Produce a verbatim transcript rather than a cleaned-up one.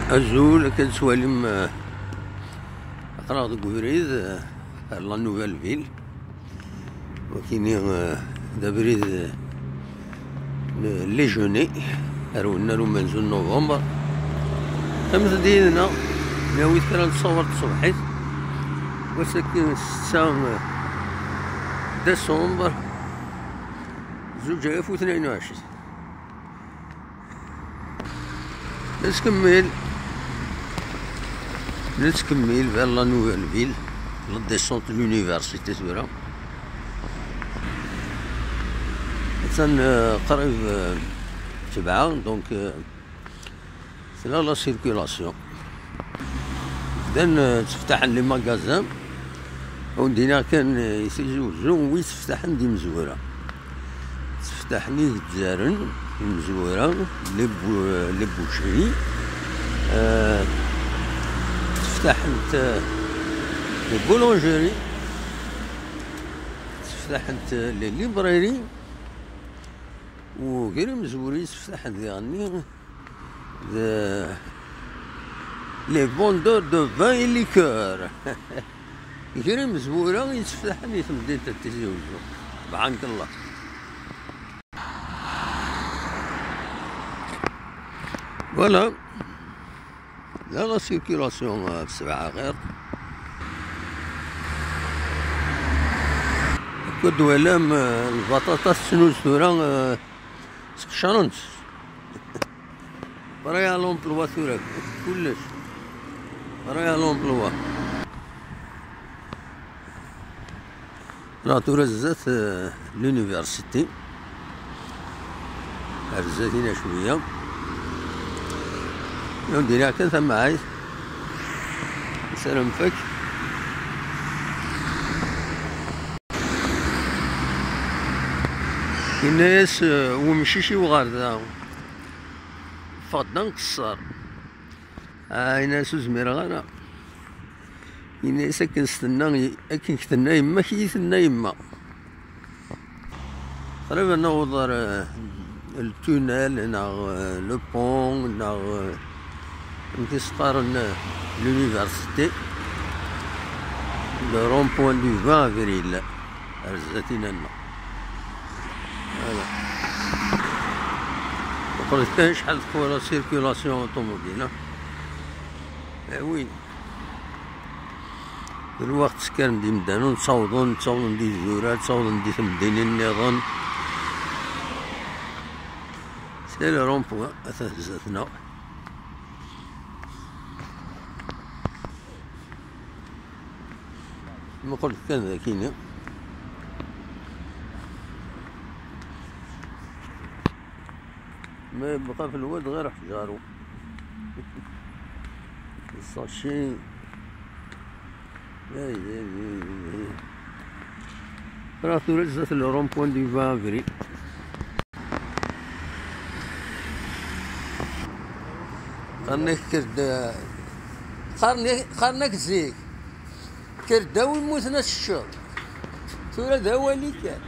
Azul, akka tettwalim, eh, aql-aɣ deg ubrid, eh, ar la Nouvelle Ville. Wakini, eh, d abrid, eh, n Légenais, ar wennar umenzu n novembre. Qqimet-d yid-neɣ, nawi-d kra n ttṣawert tṣebḥit. Wass-agi ssetta, eh, décembre, zuǧ alaf u tnayen u ɛecrin. Nettkemmil. Nettkemmil vers la Nouvelle Ville, la descente de l'université tura. Attan, euh, qrib, euh, tebɛa, donc, euh, tella la circulation. Bdan, euh, tteftaḥen les magasins. Ur d-iniɣ kan, eh, i Tizi Uzzu, wi tteftaḥen d imezwura. Tteftaḥen igezzaren, imezwura, les bou-, les boucheries, eh, tteftaḥent, eh, les boulangeries, tteftaḥent, eh, les librairies, u gar imezwura i tteftaḥen diɣenni, d les vendeurs de vin et liqueurs. Gar imezwura yetteftaḥen i temdint n Tizi Uzzu. Bɛank Allah. Voilà. La, la circulation, euh, ssebɛa ɣir. Akked walam, euh, lbaṭaṭa tettnuz tura, euh, sqecren-tt. Prêt à l'emploi tura, kullec. Prêt à l'emploi. Neɣ tura zdat, eh, l'université. Ar zdat-ina cwiya. Ur d-iniɣ kan tamɛayt. Nessaram fak. Yenna-yas, eh, wemcic-iw ɣer da. Ffeɣ-d d anqeṣṣer. Ah, yenna-yas ur zmireɣ ara. Yenna-yas akken s-tenna, akken k-tenna yemma-k i yi-tenna yemma. Qrib ad naweḍ ɣer, eh, le tunnel neɣ, eh, le pont neɣ, eh, amek i s-qqaren, eh, l'université, le rond-point du vingt avril. Ar zdat-ina-nneɣ. Voilà. Meqqret kan acḥal teqwa la circulation automobile, ah. Eh oui. D lweqt kkren-d imdanen, ttawḍen, ttawḍen di Dura, ttawḍen di temdinin nniḍen. C'est le rond-point, ata zdat-neɣ. Muqel kan d akini. Ma yebqa f lwad ɣir ḥjaru. Saci. Ay, ay, ay, ay. Rah tura zdat le rond-point du vingt avril. Qqaren-ak kker-d, qqaren-ak, qqaren-ak zik, kker-d awi mmuten ad teččeḍ. Tura d awali kan.